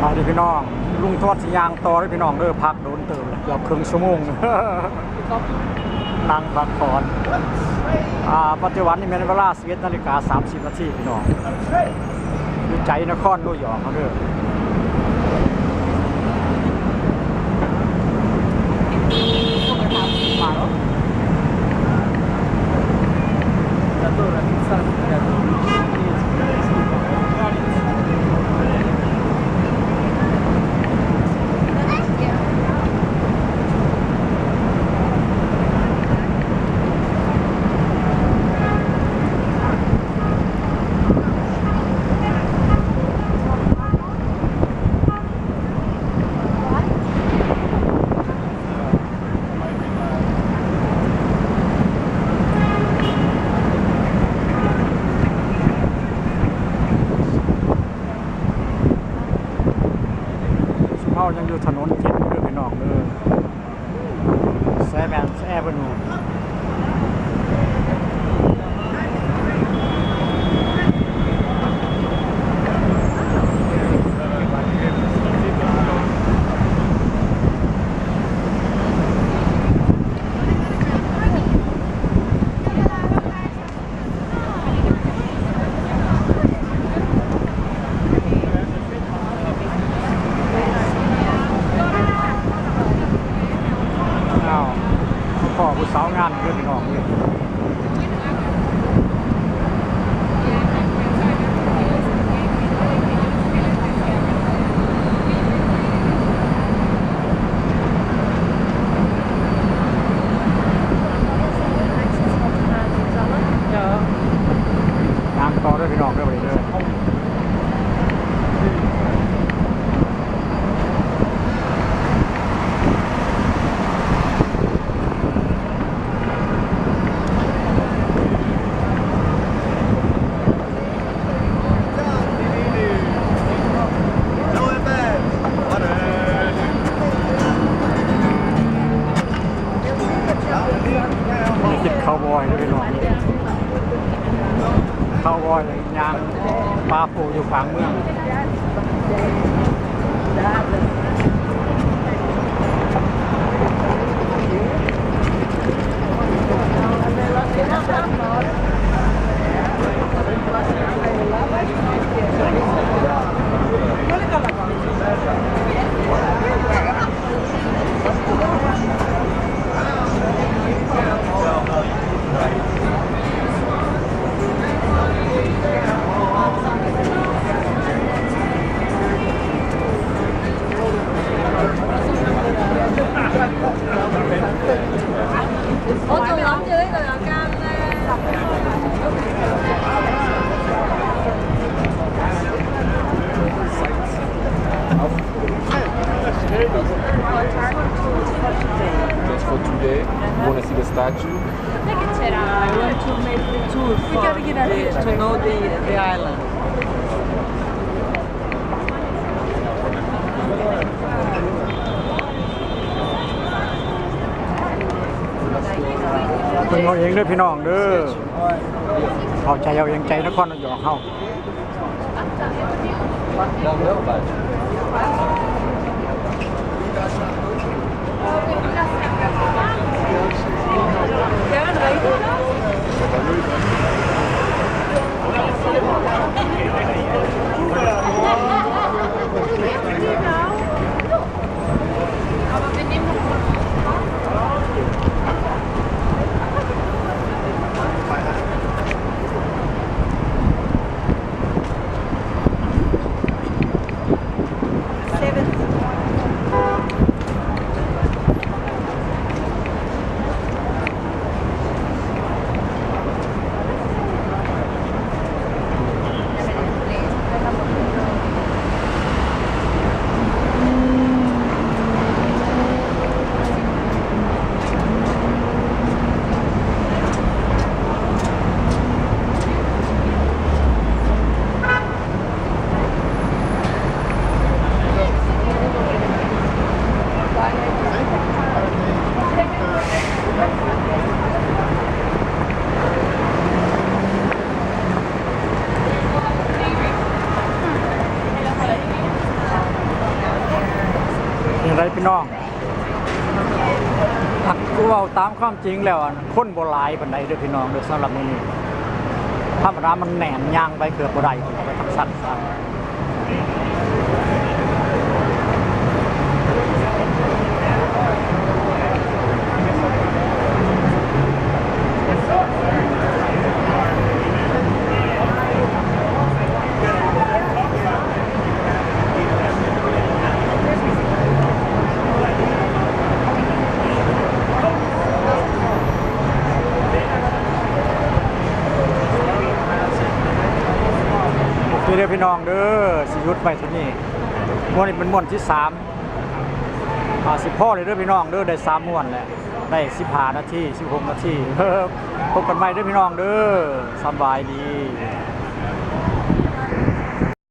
ເອົາເດີພີ່ນ້ອງ ລຸງທອດຊິຍ່າງຕໍ່ເດີພີ່ນ້ອງເດີ ພັກໂດນເຕີບແລ້ວ ເກືອບເຄິ່ງຊົ່ວໂມງ ນັ່ງພັກຜ່ອນ. ອ່າ ປັດຈຸບັນນີ້ແມ່ນເວລາສິບເອັດນາລິກາສາມສິບນາທີພີ່ນ້ອງ ຢູ່ໃຈນະຄອນນິວຢອກເຮົາເດີ.ເຮົາຍັງຢູ່ຖະໜົນເຈັດຢູ່ເດີພີ່ນ້ອງເດີ. Seventh Avenue. ອ້າວ ພໍ້ຜູ້ສາວງາມເດີພີ່ນ້ອງເອີຍ. ຕາມຕໍ່ເດີພີ່ນ້ອງເດີ ບັດນີ້ເດີ. ນີ້ເຮັດເຂົ້າບອຍເດີພີ່ນ້ອງ ເຂົ້າບອຍ ຍ່າງປ່າປູຢູ່ຂວາງເມືອງ. Just for today, you wanna see the statue? I want to make the tour for the, to know the, the island. ເບິ່ງເອົາເອງເດີພີ່ນ້ອງເດີ ເຂົ້າໃຈເອົາເອງ ໃຈນະຄອນນິວຢອກເຮົາ. ເ ພີ່ນ້ອງ ຫາກເວົ້າຕາມຄວາມຈິງແລ້ວ ອັນ ຄົນບໍ່ຫຼາຍປານໃດເດີພີ່ນ້ອງເດີ ສຳລັບມື້ນີ້. ທຳມະດາມັນແໜ້ນ ຍ່າງໄປເກືອບບໍ່ໄດ້ ເອົາໄປທາງຊັ້ນ. ໂອເຄເດີພີ່ນ້ອງເດີ ຊິຢຸດໄວ້ເທົ່ານີ້. ມ້ວນນີ້ເປັນມ້ວນທີສາມ ອາ ຊິພໍແລ້ວເດີພີ່ນ້ອງເດີ ໄດ້ສາມມ້ວນແລ້ວ ໄດ້ສິບຫ້ານາທີ ສິບຫົກນາທີ ພົບກັນໃໝ່ເດີພີ່ນ້ອງເດີ ສະບາຍດີ.